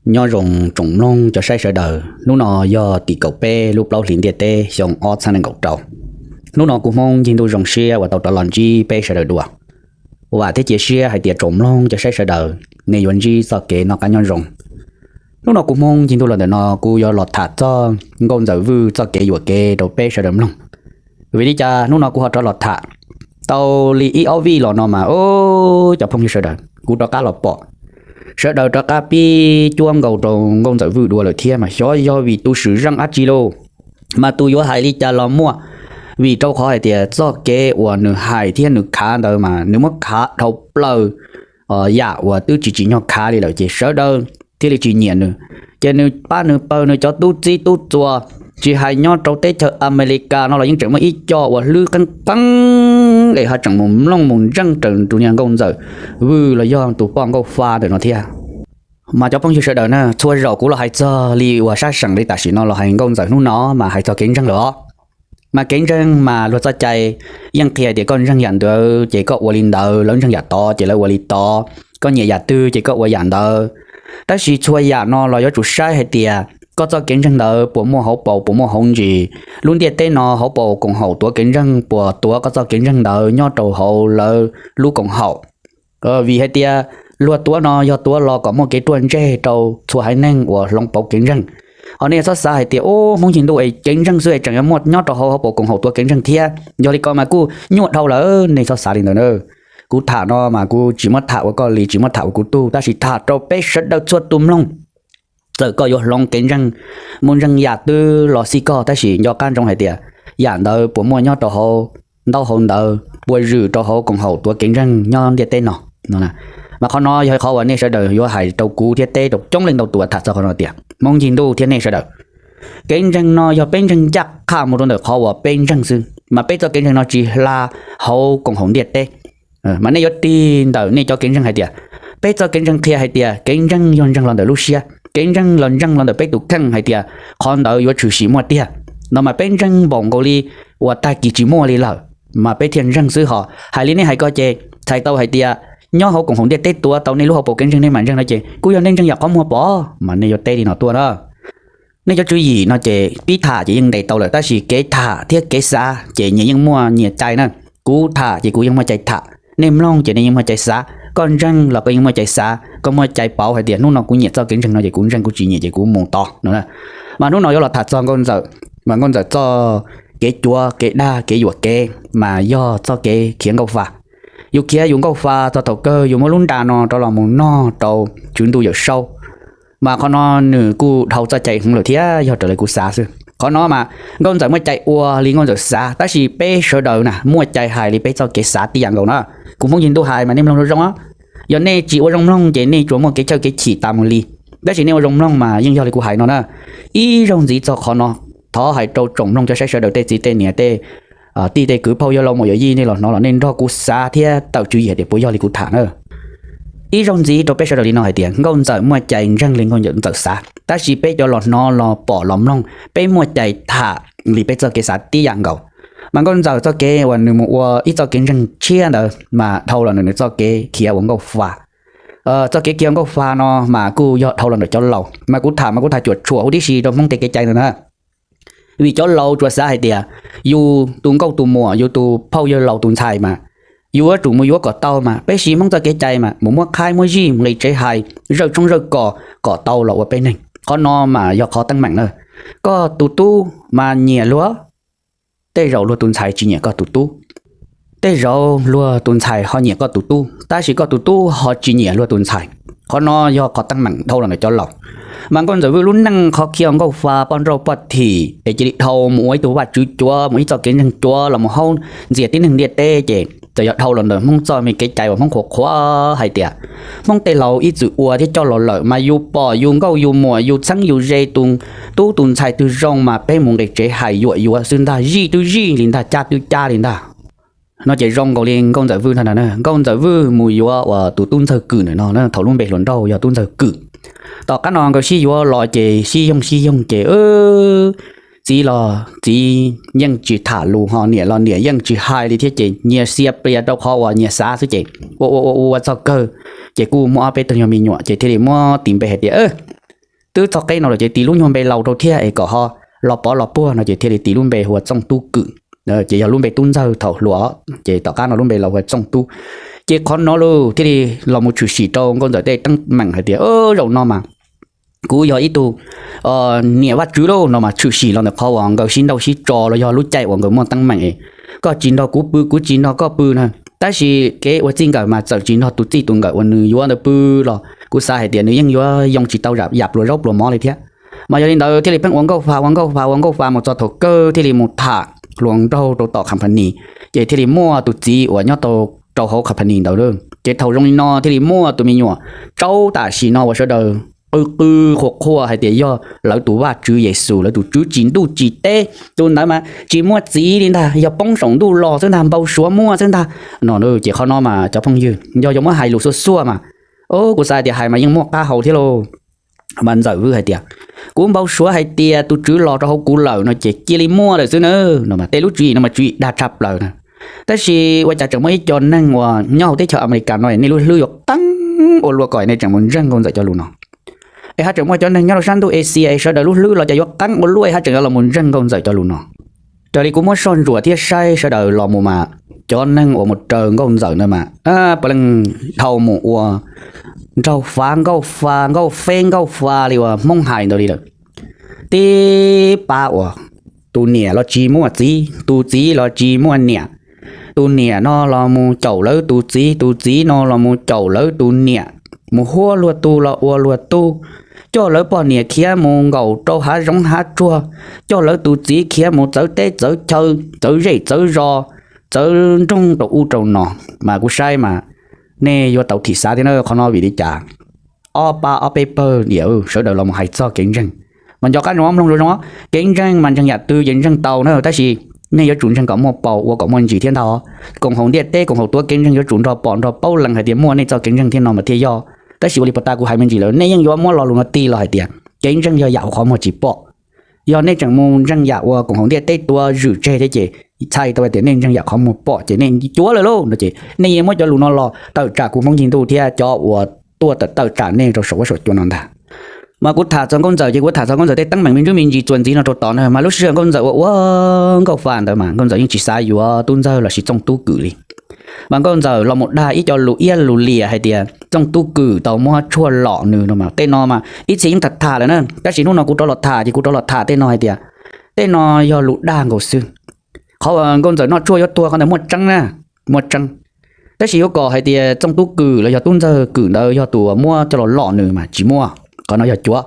Nyob zoo tsoom mloog cov saib sawv daws, hnub no yog tim kaum peb lub plaub hlis ntiaj teb xyoo ob txhiab nees nkaum rau. Hnub no kuv Hmoob Ncig Ntuj zoo siab uas tau rov los ntsib peb sawv daws dua. Vam thiab cia siab hais tias tsoom mloog cov saib sawv daws nej yuav ntsib txoj kev noj qab nyob zoo. Hnub no kuv Hmoob Ncig Ntuj los ntawm no kuv yuav los tham txog Nkauj Ntxawm Vwj txoj kev yuam kev rau peb sawv daws mloog. Vim li cas hnub no kuv ho rov los tham? Tau li ib ob vij los no mas, o, cov phooj ywg sawv daws, kuv rov qab los pom sawv daws rov qab pib cuab nkaus rau Nkauj Ntxawm Vwj dua lawm thiab mas xyov yog vim tus swm zeej dab tsi lauj, mas tus yuav hais li cas los muaj. Vim rau qhov hais tias txoj kev uas nws hais thiab nws khav ntawd mas nws muab khav dhau plaws yam uas twb tsis tsim nyog khav li lawm ces sawv daws thiaj li tsis nyiam nws. Ces nws pab nws pawg nws cov tub txib tub txuas, tsis hais nyob rau teb chaws Amelikas no los yeej tseem muaj ib co uas hlwb qeeb qeeb es ho tseem mus mloog mus ntseeg raws tus niag Nkauj Ntxawm Vwj los yog tus poj Nkauj Fa ntawm no thiab. Mas cov phooj ywg sawv daws na, txhua zaus kuv los hais txog li uas sab seem li tam sim no los hais Nkauj Ntxawm hnub no mas hais txog kev ntseeg lawm os. Mas kev ntseeg mas luag txoj cai yeej qhia tias koj ntseeg yam ntawd ces koj ua li ntawd, lawv ntseeg yam tod ces lawv ua li tod, koj nyiam yam twg ces koj ua yam ntawd. Tab sis txhua yam no los yuav tsum saib hais tias koj txoj kev ntseeg ntawd puas muaj hauv paus puas muaj hauv ntsis. Lub ntiaj teb no hauv paus koom haum tuav kev ntseeg puas tuav koj txoj kev ntseeg ntawd nyob rau hauv lawv lub koom haum. Vim hais tias luag tuav no yog tuav los kom muaj kev ruaj ntseg rau txhua haiv neeg uas hloov pauv kev ntseeg. Ho nej txhob xav hais tias, u, Hmoob Ncig Ntuj es kev ntseeg xwb es tseem yuav muaj nyob rau hauv hauv paus koom haum tuav kev ntseeg thiab, yog li ko mas kuj nyuaj dhau lawm, nej txhob xav li ntawd na. Kuv tham no mas kuv tsis muab tham ua koj li, tsis muab tham ua kuv tug, tab sis tham rau peb sawv daws txhua tus mloog. Txawm koj yuav hloov kev ntseeg mus ntseeg yam twg los xij koj, tab sis nco qab ntsoov hais tias yam ntawd puas muaj nyob rau hauv ntaub hauv ntawv, puas zwm rau hauv koom haum tuav kev ntseeg nyob ntiaj teb no. Mas qhov no yog qhov uas nej sawv daws yuav hais rau kuv thiab teb rau coob leej ntau tus tham txog qhov no tias Hmoob Ncig Ntuj thiab nej sawv daws, kev ntseeg no yog peb ntseeg ncaj qha mus rau ntawm qhov uas peb ntseeg xwb, mas peb txoj kev ntseeg no tsis hla hauv koom haum ntiaj teb. Mas nej yuav tig ntawm nej cov kev ntseeg hais tias, peb txoj kev ntseeg qhia hais tias kev ntseeg yog ntseeg los ntawm lub siab, kev ntseeg los ntseeg los ntawm peb tus kheej hais tias qhov ntawd yuav tshwm sim muaj tiag. No mas peb ntseeg npaum nkaus li uas tag kis tsis muaj li lawm, mas peb thiaj ntseeg xwb. Ho hais li nej hais ko ces txhais tau hais tias nyob hauv koom haum ntiaj teb tuav tau nej lub hauv paus kev ntseeg nej mam ntseeg no ces kuj yog nej ntseeg yam qhov muag pom, mas nej yuav teb li no tuaj na. Nej cov tswv yim no ces pib tham ces yeej ntes tau lawm, tab sis kev tham thiab kev xav ces nyias yeej muaj nyias cai na. Kuv tham ces kuv yeej muaj cai tham, nej mloog ces nej yeej muaj cai xav, koj ntseeg los koj yeej muaj cai xav, koj muaj cai pauv hais tias hnub no kuv nyiam txoj kev ntseeg no ces kuv ntseeg, kuv tsis nyiam ces kuv mus tod no. Mas hnub no yuav los tham txog Nkauj Ntxawm, mas Nkauj Ntxawm txoj kev cuav kev dag kev yuam kev mas yog txoj kev khiav nkauj fa. Yus khiav yus nkauj fa txog thaum kawg yus muab lub nra no rov los mus nog rau tswv ntuj Yawm Saub. Mas qhov no nws kuj dhau txoj cai heev lawm thiab yog raws li kuv xav xwb. Qhov no mas Nkauj Ntxawm muaj cai ua li Nkauj Ntxawm xav, tab sis peb sawv daws na muaj cai hais li peb txoj kev xav tib yam nkaus na. Kuv Hmoob Ncig Ntuj hais mas nej mloog zoo zoo, yog nej tsis ua zoo mloog ces nej tsuas muaj kev chawj kev chim tas mus li. Tab sis nej ua zoo mloog mas yeej yog li kuv hais no na. Ib zaug ntxiv txog qhov no, thov hais rau tsoom mloog cov saib sawv daws tej txiv tej niam tej tij tej kwv phauj yawg laus muam yawm yij nej los hnov los nej nrog kuv xav thiab tawm tswv yim tias puas yog li kuv tham na. Ib zaug ntxiv rau peb sawv daws li no hais tias Nkauj Ntxawm muaj cai ntseeg li Nkauj Ntxawm xav, tab sis peb cov los hnov los pom los mloog peb muaj cai tham li peb txoj kev xav tib yam nkaus. Mas Nkauj Ntxawm txoj kev uas nws mus ua ib txoj kev ntseeg tshiab ntawd mas dhau los ntawm nws txoj kev khiav ua nkauj fa. Txoj kev khiav ua nkauj fa no mas kuj yog dhau los ntawm cov laus, mas kuv tham mas kuv tham cuam tshuam huv tib si rau Hmoob tej kev cai no na. Vim cov laus tsuas xav hais tias yus tus nkauj tus muam yus tus phauj yawg laus tus ntxhais mas yus yuav tsum mus yuav kom tau, mas peb siv Hmoob txoj kev cai mas mus muab qhaib muab zij mus nqis tsev hais zawj tshoob zawj kos kom tau los ua peb neeg. Qhov no mas yog qhov teeb meem na. Koj tus tub mas nyiam luag, tej zaum luag tus ntxhais tsis nyiam koj tus tub. Tej zaum luag tus ntxhais ho nyiam koj tus tub, tab sis koj tus tub ho tsis nyiam luag tus ntxhais. Qhov no yog qhov teeb meem dhau los ntawm cov laus. Mas Nkauj Ntxawm Vwj lub neej qhov khiav nkauj fa poj nrauj poj thim es cia li dhau mus ua ib tug vaj tswv cuav, mus ib txoj kev ntseeg cuav los mus haub ntxias tib neeg ntiaj teb, ces txawm yog dhau los ntawm Hmoob txoj me kev cai uas Hmoob qhuas qhuas hais tias Hmoob tej laus ib txwm ua thiab coj los lawm mas yus pom yus nkauj yus muam yus txheeb yus ze tus tub tus ntxhais twg zoo mas peb mus nqis tsev hais yuam yuav xwb ntag, zij twb zij li ntag, cab twb cab li ntag. No ces zoo nkaus li Nkauj Ntxawm Vwj ntag na. Nkauj Ntxawm Vwj mus yuav uas tus tub Ntxawg Kwm ntawm no, thaum lub npe hluas nraug yog tub Ntxawg Kwm. Tom qab no nkawd sib yuav los ces sib yoog sib yoog ces txiv los txiv yeej tsis tham lus, ho niam los niam yeej tsis hais li thiab, ces nyias xia plias rau qhov uas nyias xav xwb ces ua ua ua ua txog kawg ces kuj muaj ob peb tug yog me nyuam ces thiaj li muab tis npe hais tias twb txog qeb no lawm ces tis lub nyuag npe laus rau thiab es kom ho los pov los puag no ces thiaj li tis lub npe hu ua Txooj Tub Kwm. Ces yog lub npe tub ntxawg thaum hluas, ces tom qab no lub npe laus hu ua Txooj Tub. Ces qhov no los thiaj li los mus tshwm sim rau Nkauj Ntxawm tej teeb meem hais tias, zaum no mas kuv yog ib tug niam Vajtswv lauj no mas tshwm sim los ntawm qhov uas nkawd sib nrauj sib tso los yog lub caij uas nkawd muaj teeb meem, koj tsis nrog kuv pw, kuv tsis nrog koj pw na. Tab sis kev ua txij nkawm mas txawm tsis nrog tus txij tus nkawm uas nws yuav ntawd pw los kuv xav hais tias nws yeej yuav yoo tsis tau yam pluas zaub pluas mov li thiab. Mas yog li ntawd thiaj li pheej ua nkauj fa ua nkauj fa ua nkauj fa mus txog thaum kawg thiaj li mus tham hluas nraug rau tom company, ces thiaj li muaj tus txiv uas nyob rau hauv company ntawd. Ces thaum zoo li no thiaj li muaj tus me nyuam tsaub tam sim no uas sawv daws qw qw qhuas qhuas hais tias yog lawv tus Vajtswv Yexus, lawv tus tswv tsim ntuj tsim teb. Tus ntawd mas tsis muaj txiv li ntag, yog poob saum ntuj los xwb ntag, npau suav muaj xwb ntag no. Ces qhov no mas cov phooj ywg, yog yuav muab hais lus xuaj xuaj mas, kuv xav tias hais mas yeej muaj qab hau thiab lauj. Mas Ntxawm Vwj hais tias, kuv npau suav hais tias tus tswv los rau hauv kuv lawm no ces cia li muaj lawm xwb na no. Mas tej lub tswv yim no mas tswv yim dag tshaj plaws na. Tab sis ua cas tseem muaj ib co neeg uas nyob hauv teb chaws Amelikas no nej lub hlwb yuav qeeb ua luaj kom nej tseem mus ntseeg Nkauj Ntxawm cov lus no. Es haj tseem muaj cov neeg nyob rau sab ntuj Asia es sawv daws lub hlwb los cas yuav qeeb ua luaj es haj tseem yuav los mus ntseeg Nkauj Ntxawm cov lus no. Raws li kuv muab soj ntsuam thiab saib sawv daws los mus mas, cov neeg uas mus raws Nkauj Ntxawm ntawd mas puav leej dhau mus ua nraug fav nkauj fa, nkauj feb nkauj fa li uas Hmoob hais ntawd li lawm. Tib pab uas tus niam los tsis muaj txiv, tus txiv los tsis muaj niam, tus niam no los mus caum lawv tus txiv, tus txiv no los mus caum lawv tus niam, mus huab luag tug los ua luag tug, coj lawv poj niam khiav mus nkaum rau hav zoov hav tsuag, coj lawv tus txiv khiav mus txawv teb txawv chaw, txawv zej txawv zos, txawv nroog rau ub rau no. Mas kuv saib mas nej yuav tau thim xav thiab na qhov no vim li cas ob pab ob peb pawg diam sawv daws los mus hais txog kev ntseeg. Mas nco qab ntsoov mloog zoo zoo, kev ntseeg mas ntseeg yam twg ces ntseeg tau na, tab sis nej yuav tsum ntseeg kom muaj paus ua kom muaj ntsis thiab ntag. Koom haum ntiaj teb koom haum tuav kev ntseeg yuav tsum nrog pom nrog paub lees hais tias muaj nej txoj kev ntseeg thiab no mas thiaj yog. Tab sis ua li puas tas kuv hais me ntsis lawm nej yeej yuav muab lo lus no tig los hais tias kev ntseeg yog yam uas qhov muag tsis pom. Yog nej tseem mus ntseeg yam uas koom haum ntiaj teb tuav zwm tseg thiab ces txhais tau tias nej ntseeg yam qhov muag pom ces nej cuav lawm lauj no ces nej yeej muab cov lus no los tawm tsam kuv Hmoob Ncig Ntuj thiab cov uas tuaj tawm tawm tsam nej rau saum huab saum cua no ntag. Mas kuv tham txog Nkauj Ntxawm ces kuv tham txog Nkauj Ntxawm tej teeb meem me ntsuj me ntsis txuas ntxiv no rau tod na. Mas lub sij hawm Nkauj Ntxawm ua ua nkauj fa ntawd mas Nkauj Ntxawm yeej tsis xav yuav Tub Ntxawg lossis Txooj Tub Kwm li. Mas Nkauj Ntxawm los mus dag ib co lus iab lus liam hais tias Txooj Tub Kwm tau muab tshuaj lom nws no mas tej no mas ib txhia yeej tham tham lawm na, tab sis hnub no kuv rov los tham ces kuv rov los tham tej no hais tias tej no yog lus dag nkaus xwb. Qhov uas Nkauj Ntxawm noj tshuaj yuav tuag qhov ntawd muaj tseeb na, muaj tseeb. Tab sis yuav kom hais tias Txooj Tub Kwm los yog Tub Ntxawg Kwm ntawd yog tus uas muab coj los lom nws mas tsis muaj, qhov no yog cuav.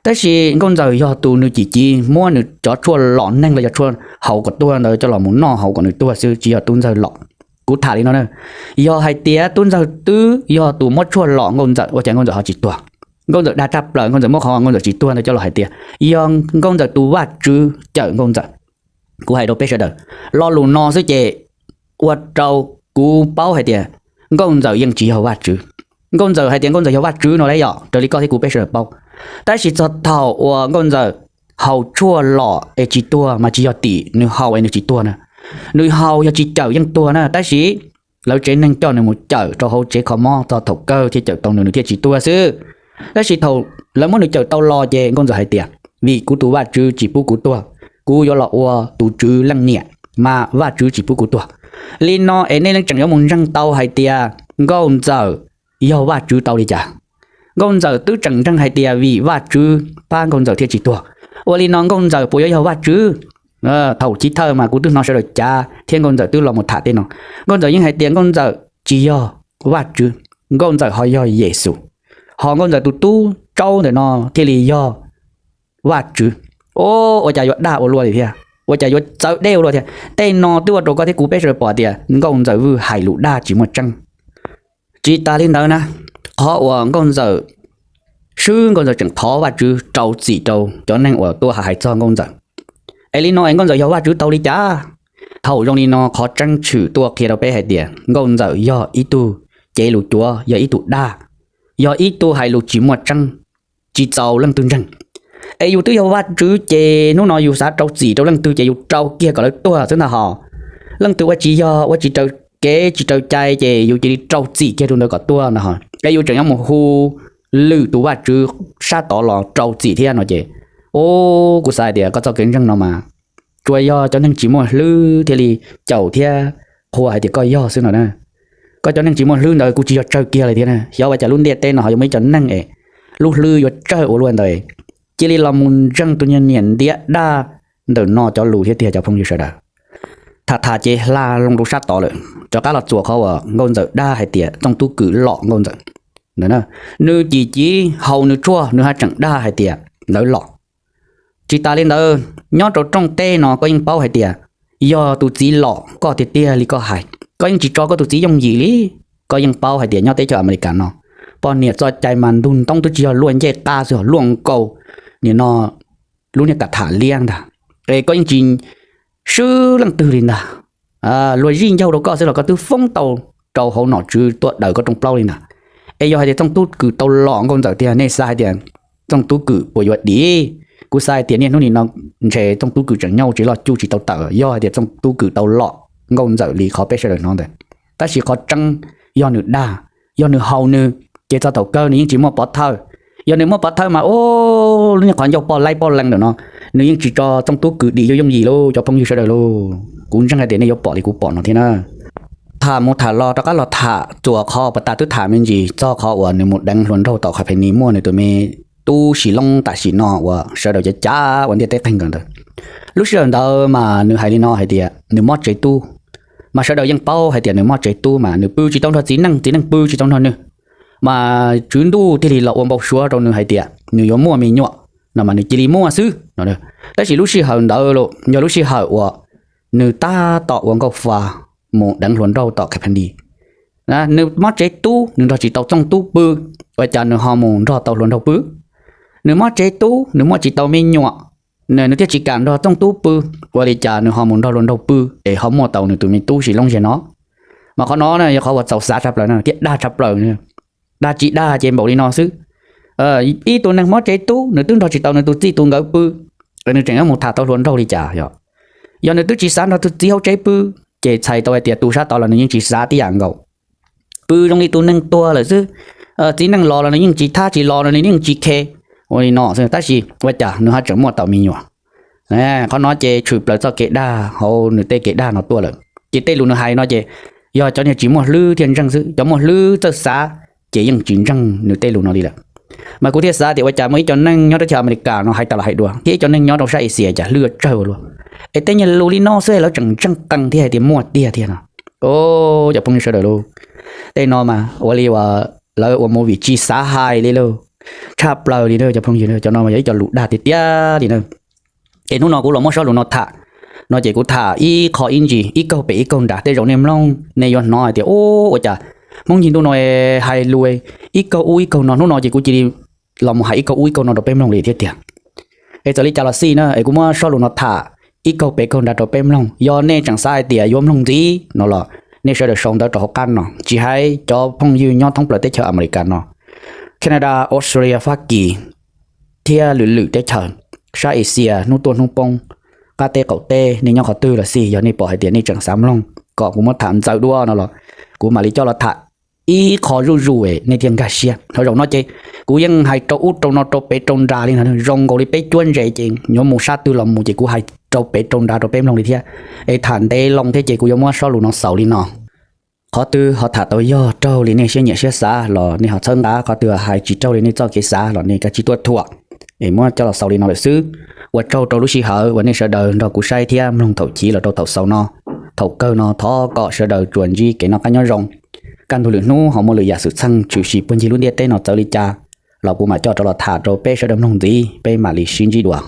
Tab sis Nkauj Ntxawm yog tus nws cim civ muab nws cov tshuaj lom neeg los yog tshuaj haus kom tuag ntawd coj los mus noj haus kom nws tuag xwb, tsis yog Tub Ntxawg lom. Kuv tham li no na, yog hais tias Tub Ntxawg twb yog tus muab tshuaj lom Nkauj Ntxawm ua cas Nkauj Ntxawm ho tsis tuag? Nkauj Ntxawm dag tshaj plaws, Nkauj Ntxawm muab qhov Nkauj Ntxawm tsis tuag ntawd coj los hais tias yog Nkauj Ntxawm tus Vajtswv cawm Nkauj Ntxawm. Kuv hais rau peb sawv daws, lo lus no xwb ces ua rau kuv paub hais tias Nkauj Ntxawm yeej tsis yog Vajtswv. Nkauj Ntxawm hais tias Nkauj Ntxawm yog Vajtswv no las yom, raws li koj thiab kuv peb sawv daws paub. Tab sis txog thaum uas Nkauj Ntxawm haus tshuaj lom es tsis tuag mas tsis yog tim nws haus es nws tsis tuag na. Nws haus yog tsis cawm yeej tuag na, tab sis lawv tsev neeg coj nws mus cawm rau hauv tsev kho mob txog thaum kawg thiaj cawm tau nws, nws thiaj tsis tuag xwb. Tab sis thaum lawv muab nws cawm tau los ces Nkauj Ntxawm hais tias, vim kuv tus Vajtswv tsis pub kuv tuag, kuv yuav los ua tus Tswv leej niam, mas Vajtswv tsis pub kuv tuag. Li no es nej leej tseem yuav mus ntseeg tau hais tias Nkauj Ntxawm yog Vajtswv tau li cas? Nkauj Ntxawm twb tseem ntseeg hais tias vim Vajtswv pab Nkauj Ntxawm thiaj tsis tuag. Ua li no Nkauj Ntxawm puas yuav yog Vajtswv? Thaum chiv thawj mas kuv twb hnov sawv daws cav thiab Nkauj Ntxawm twb los mus tham tej no. Nkauj Ntxawm yeej hais tias Nkauj Ntxawm tsis yog Vajtswv, Nkauj Ntxawm ho yog Yexus, ho Nkauj Ntxawm tus tub tsaub ntawm no thiaj li yog Vajtswv. Ua cas yuav dag ua luaj li thiab, ua cas yuav txawv deb ua luaj thiab? Tej no twb ua rau koj thiab kuv peb sawv daws pom tias Nkauj Ntxawm Vwj hais lus dag tsis muaj tseeb. Tsis tas li ntawd na, qhov uas Nkauj Ntxawm swb Nkauj Ntxawm tseem thov Vajtswv rau txim rau cov neeg uas tuaj hais txog Nkauj Ntxawm. Es li no es Nkauj Ntxawm yog Vajtswv tau li cas? Thaum zoo li no qhov tseeb tshwm tuaj qhia rau peb hais tias Nkauj Ntxawm yog ib tug cev lus cuav, yog ib tug dag, yog ib tug hais lus tsis muaj tseeb, tsis txaus leej twg ntseeg. Es yus twb yog Vajtswv ces hnub no yus xav rau txim rau leej twg ces yus rau kiag kom lawv tuag xwb ntag hos. Leej twg ua tsis yog, ua tsis raws kev tsis raws cai ces yus cia li rau txim kiag rau ntawd kom tuag ntag hos. Es yus tseem yuav mus hu lwm tus vaj tswv sab tod los rau txim thiab no ces, o, kuv xav hais tias koj txoj kev ntseeg no mas tsuas yog cov neeg tsis muaj hlwb thiaj li caum thiab qhuas hais tias koj yog xwb no na. Koj cov neeg tsis muaj hlwb ntawd kuj tsis yog tsawg kiag li thiab na. Xyov ua cas lub ntiaj teb no ho yuav muaj ib co neeg es lub hlwb yuav tsawg ua luaj ntawd, cia li los mus ntseeg tus niag niam ntiab daj ntawm no cov lus thiab tiag cov phooj ywg sawv daws. Tham tham ces hla loo rau sab tod lawm, rov qab los txuas qhov uas Nkauj Ntxawm dag hais tias Txooj Tub Kws lom Nkauj Ntxawm. Nws cim civ haus nws tshuaj, nws haj tseem dag hais tias lawv lom. Tsis tas li ntawd, nyob rau rooj teb no koj yeej paub hais tias yog tus txiv lom koj tiag tiag li koj hais, koj yeej tsis tso koj tus txiv yooj yim li. Koj yeej paub hais tias nyob teb chaws Amelikas no, poj niam txoj cai mas ntug ntoob twb tsis yog luaj ncej qab xwb, luaj nkaus nim no lub niag kas tham liab ntag. Es koj yeej tsis swb leej twg li ntag. Luag zij ncaug rau koj xwb los koj twb foob tau rau hauv nom tswv tuaj daws koj rooj plaub li ntag. Es yog hais tias Txooj Tub Kws tau lom Nkauj Ntxawm tiag, nej xav hais tias Txooj Tub Kws puas yuav dim? Kuv xav hais tias niaj hnub nim no ntshe Txooj Tub Kws tseem nyob tsev loj cuj tsis tau tawm, yog hais tias Txooj Tub Kws tau lom Nkauj Ntxawm li qhov peb sawv daws hnov ntawd. Tab sis qhov tseeb yog nws dag, yog nws haus nws, ces txog thaum kawg nws yeej tsis muaj pov thawj. Yog nws muaj pov thawj mas, o, lub niag qhov ncauj poj laib poj leeg ntawm no, nws yeej tsis tso Txooj Tub Kws dim yooj yooj yim lauj cov phooj ywg sawv daws lauj. Kuv ntseeg hais tias nej yuav pom li kuv pom no thiab na. Tham mus tham los rov qab los tham txuas qhov pas tas twb tham me ntsis txog qhov uas nws mus deev hluas nraug tom Qhas Phe Nis muaj nws tus me tub Sis Loob tam sim no uas sawv daws cav cav ua ntiaj teb qeeg nkaus ntawd. Lub sij hawm ntawd mas nws hais li no hais tias nws mob tsev tub, mas sawv daws yeej paub hais tias nws mob tsev tub mas nws pw tsis tau nrog txiv neej, txiv neej pw tsis tau nrog nws. Mas tswv ntuj thiaj li los ua npau suav rau nws hais tias nws yuav muaj me nyuam no mas nws cia li muaj xwb no. Tab sis lub sij hawm ntawd los yog lub sij hawm uas nws tab tom ua nkauj fa mus deev hluas nraug tom Qhas Phe Nis. Nws mob tsev tub, nws nrog tsis tau Txooj Tub pw, ua cas nws ho mus nrog tau hluas nraug pw? Nws mob tsev tub, nws muaj tsis tau me nyuam, nws thiaj tsis kam nrog Txooj Tub pw, ua li cas nws ho mus nrog hluas nraug pw es ho muaj tau nws tus me tub Sis Loob ze no? Mas qhov no yog qhov uas txaus xav tshaj plaws thiab dag tshaj plaws. Dag tsis dag ces npaum li no xwb. Ib tug neeg mob tsev tub, nws twb nrog tsis tau nws tus txij tus nkawm pw, nws tseem yuav mus tham tau hluas nraug li cas yom? Yog nws twb tsis xav nrog tus txiv hauv tsev pw, ces txhais tau hais tias tus sab tod los nws yeej tsis xav tib yam nkaus. Pw zoo li tus neeg tuag lawm xwb. Txiv neej los los nws yeej tsis thab, tsis los los nws yeej tsis khe. Ua li no xwb, tab sis ua cas nws ho tseem muaj tau me nyuam? Qhov no ces tshwm plaws txoj kev dag hauv nws tej kev dag no tuaj lawm. Ces tej lus nws hais no ces yog cov niag tsis muaj hlwb thiaj ntseeg xwb, cov muaj hlwb txawj xav ces yeej tsis ntseeg nws tej lus no li lawm. Mas kuv thiaj xav tias ua cas muaj ib co neeg nyob rau chaw Amelikas no hais tas los hais dua, thiab ib co neeg nyob rau sab Asia cas hlwb tsawg ua luaj, es tej niag lus li no xwb lawv tseem ntseeg qees thiab hais tias muaj tiag thiab no. Cov phooj ywg sawv daws lauj, tej no mas ua li uas lawv ua movie tsis xav hais li lauj. Tshaj plaws li na cov phooj ywg, cov no mas yog ib co lus dag tiag tiag li na. Es hnub no kuv los muab sob lus no tham, no ces kuv tham ib qho ib ntsis, ib kaug pem ib kaug nrad, tej zaum nej mloog nej yuav hnov hais tias, u, ua cas Hmoob Ncig Ntuj no hais lus ib kaug ub ib kaug no, hnub no ces kuv cia li los mus hais ib kaug ub ib kaug no rau peb mloog li thiab tiag. Es txawm li cas los xij na, es kuv muab sob lus no tham ib kaug pem kaug nrad rau peb mloog. Yog nej tseem xav hais tias yuav mloog ntxiv no los nej sawv daws sau ntawv rau hauv qab no, tsis hais cov phooj ywg nyob thoob plaws teb chaws Amelikas no, Canada, Australia, Fab Kis, thiab lwm lwm teb chaws, sab Asia hnub tuaj hnub poob, qab teb qaum teb, nej nyob qhov twg los xij, yog nej pom hais tias nej tseem xav mloog kom kuv muab tham ntxaws dua no los kuv mam li coj los tham ib qho zuj zus nej thiaj nkag siab. Ho zaum no ces kuv yeej hais rau ub rau no rau pem rau nrad li no, zoo nkaus li peb cuab ntses ces yuav mus sab twg los mus ces kuv hais rau pem rau nrad rau peb mloog li thiab. Es tham ntev loo thiab ces kuv yuav muab sob lus no xaus li no. Qhov twg ho tham tau yog raug li nej siab nyiam siab xav los nej ho txhawb nqa, qhov twg hais tsis raug li nej txoj kev xav los nej kav tsij tuaj thuam. Es muab coj los xaus li no lawm xwb. Ua tsaug rau lub sij hawm uas nej sawv daws nrog kuv saib thiab mloog thaum chiv los rau thaum xaus no. Thaum kawg no thov kom sawv daws tsuas ntsib kev noj qab nyob zoo. Kaj ntug lwm hnub ho muaj lwm yam xwm txheej tshwm sim puag ncig lub ntiaj teb no txawv li cas los kuv mam coj rov los tham rau peb sawv daws mloog ntxiv, peb mam li sib ntsib dua.